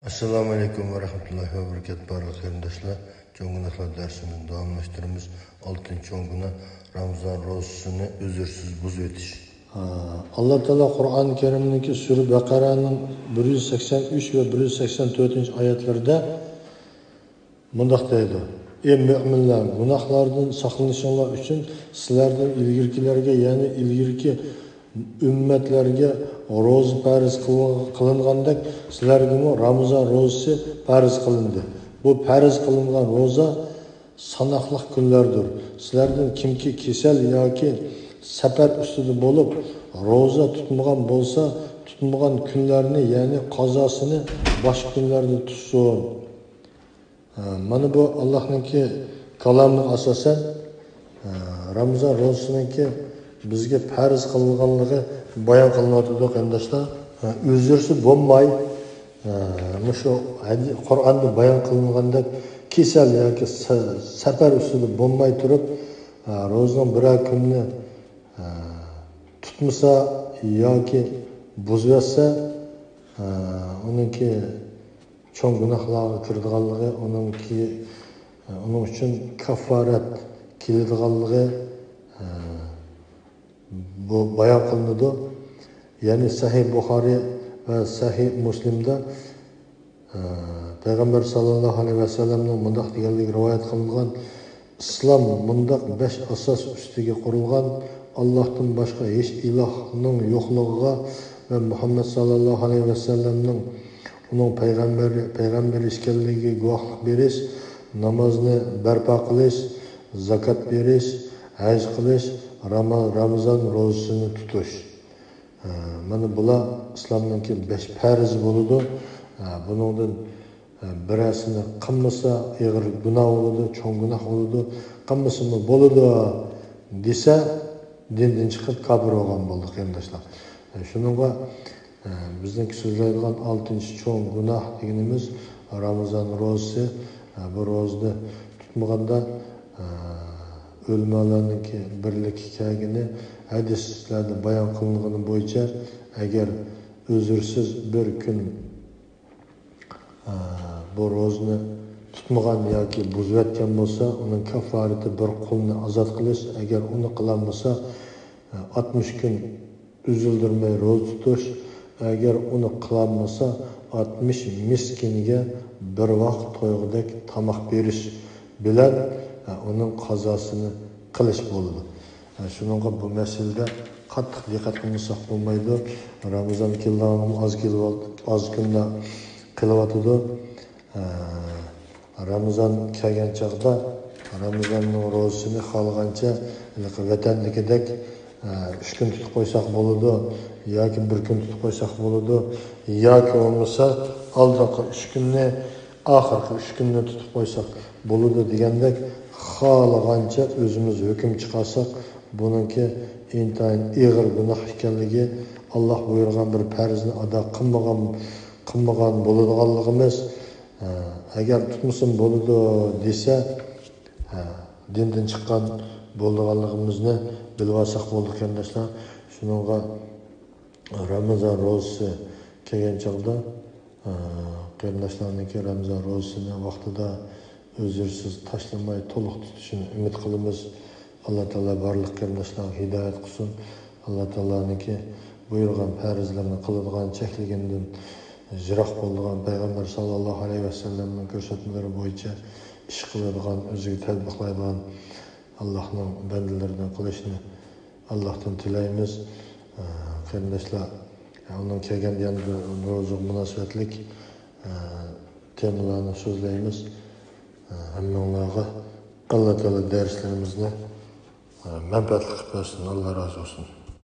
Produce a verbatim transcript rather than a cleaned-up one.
ئەسسالامۇ ئەلەيكۇم ۋە رەھمەتۇللاھى ۋە بەرىكاتۇھ، بارلىق قېرىنداشلار. چوڭ گۇناھلار دەرسىمىزنى داۋاملاشتۇرىمىز. ئالتىنچى چوڭ گۇناھ، رامىزان روزىسىنى ئۈزۈرسىز بۇزۇۋېتىش. ئاللا تائالا قۇرئان كەرىمنىڭكى سۈرە بەقەرەنىڭ بىر يۈز سەكسەن ئۈچ ۋە بىر يۈز سەكسەن تۆتىنچى ئايەتلىرىدە مۇنداق دەيدۇ: «ئەي مۆمىنلەر، گۇناھلاردىن ساقلىنىشىڭلار ئۈچۈن سىلەردىن ئىلگىرىكىلەرگە، يەنى ئىلگىرىكى ئۈممەتلەرگە روزا پەرز قىل-، قىلىنغاندەك، سىلەرگىمۇ رامىزان روزىسى پەرز قىلىندى. بۇ پەرز قىلىنغان روزا ساناقلىق كۈنلەردۇر. سىلەردىن كىمكى كېسەل ياكى سەپەر ئۈستىدە بولۇپ، روزا تۇتمىغان بولسا، تۇتمىغان كۈنلەرنى، يەنى قازاسىنى باشقا كۈنلەردە تۇتسۇن.» ھە، مانا بۇ ئاللاھنىڭكى كالامىغا ئاساسەن، ھە، رامىزان روزىسىنىڭكى بىزگە پەرز قىلىنغانلىقى بايان قىلىنىۋاتىدۇ، قېرىنداشلار. ھە، ئۆزرىسى بولماي، ھە، مۇشۇ ھەدى-، قۇرئاندا بايان قىلىنغاندەك كېسەل ياكى سە-، سەپەر ئۈستىدە بولماي تۇرۇپ، ھە، روزىنىڭ بىرەر كۈنىنى، ھە، تۇتمىسا ياكى بۇزۇۋەتسە، ھە، ئۇنىڭكى چوڭ گۇناھلارغا كىرىدىغانلىقى، ئۇنىڭكى، ئۇنىڭ ئۈچۈن كاففارەت كېلىدىغانلىقى، بۇ بايان قىلىنىدۇ. يەنى سەھىھ بۇخارىي ۋە سەھىھ مۇسلىمدا، پەيغەمبەر ساللاللاھۇ ئەلەيھى ۋەسەللەمنىڭ مۇنداق دېگەنلىكى رىۋايەت قىلىنغان: «ئىسلام مۇنداق بەش ئاساس ئۈستىگە قۇرۇلغان، ئاللاھتىن باشقا ھېچ ئىلاھنىڭ يوقلۇقىغا ۋە مۇھەممەد ساللاللاھۇ ئەلەيھى ۋەسەللەمنىڭ ئۇنىڭ پەيغەمبەر، پەيغەمبەر ئىكەنلىكىگە گۇۋاھلىق بېرىش، نامازنى بەرپا قىلىش، زاكات بېرىش، ھەج قىلىش، راما-، رامىزان روزىسىنى تۇتۇش.» ھە، مانا بۇلار ئىسلامنىڭكى بەش پەرزى بولىدۇ. ھە، بۇنىڭدىن، ھە، بىرەرسىنى قىلمىسا ئېغىر گۇناھ بولىدۇ، چوڭ گۇناھ بولىدۇ. قىلمىسىمۇ بولىدۇ دېسە، دىندىن چىقىپ كاپىر بولغان بولدى، قېرىنداشلار. ھە، شۇنىڭغا، ھە، بىزنىڭكى سۆزلەيدىغان ئالتىنچى چوڭ گۇناھ دېگىنىمىز رامىزان روزىسى. ھە، بۇ روزىنى تۇتمىغاندا، ھە، ئۆلىمالارنىڭكى بىرلىككە كەلگىنى، ھەدىسلەردە بايان قىلىنغىنى بويىچە، ئەگەر ئۆزرىسىز بىر كۈن، ئە، بۇ روزىنى تۇتمىغان ياكى بۇزۇۋەتكەن بولسا، ئۇنىڭ كاففارىتى بىر قۇلنى ئازاد قىلىش، ئەگەر ئۇنى قىلالمىسا، ئە، ئاتمىش كۈن ئۈزۈلدۈرمەي روزا تۇتۇش، ئەگەر ئۇنى قىلالمىسا، ئاتمىش مىسكىنگە بىر ۋاق تويغۇدەك تاماق بېرىش بىلەن، ئە، ئۇنىڭ قازاسىنى قىلىش بولىدۇ. ھە، شۇنىڭغا بۇ مەسىلىدە قاتتىق دىققەت قىلمىساق بولمايدۇ. رامىزان كېلىدىغان ئاز كېلىۋات-، ئاز كۈنلا قېلىۋاتىدۇ. ھە، رامىزان كەلگەن چاغدا رامىزاننىڭ روزىسىنى خالىغانچە ھېلىقى ۋەتەندىكىدەك، ھە، ئۈچ كۈن تۇتۇپ قويساق بولىدۇ، ياكى بىر كۈن تۇتۇپ قويساق بولىدۇ، ياكى بولمىسا ئالدىنقى ئۈچ كۈننى، ئاخىرقى ئۈچ كۈننى تۇتۇپ قويساق بولىدۇ دېگەندەك، خالىغانچە ئۆزىمىز ھۆكۈم چىقارساق، بۇنىڭكى ئىنتايىن ئېغىر گۇناھ ئىكەنلىكى، ئاللاھ بۇيرۇغان بىر پەرزنى ئادا قىلمىغان، قىلمىغان بولىدىغانلىقىمىز، ئە، ئەگەر تۇتمىسىمۇ بولىدۇ دېسە، ئە، دىندىن چىققان بولىدىغانلىقىمىزنى بىلىۋالساق بولدى، قېرىنداشلار. شۇنىڭغا رامىزان روزىسى كەلگەن چاغدا، ئە، قېرىنداشلارنىڭكى رامىزان روزىسىنى ۋاقتىدا ئۆزرىسىز تاشلىماي تولۇق تۇتۇشىنى ئۈمىد قىلىمىز. ئاللا تائالا بارلىق قېرىنداشلارغا ھىدايەت قىلسۇن. ئاللا تائالانىڭكى بۇيرۇغان پەرزلىرىنى قىلىدىغان، چەكلىگىنىدىن يىراق بولىدىغان، پەيغەمبەر ساللاللاھۇ ئەلەيھى ۋەسەللەمنىڭ كۆرسەتمىلىرى بويىچە ئىش قىلىدىغان، ئۆزىگە تەتبىقلايدىغان، ئاللاھنىڭ بەندىلىرىدىن قىلىشنى ئاللاھتىن تىلەيمىز. ئە، قېرىنداشلار، ئۇنىڭ كەلگەن يەنە بىر روزىغا مۇناسىۋەتلىك، ئە، تېمىلارنى سۆزلەيمىز. ئە، ھەممىڭلارغا ئاللا تائالا دەرسلىرىمىزنى، ئە، مەنپەئەتلىك قىلىپ بەرسۇن. ئاللا رازى بولسۇن.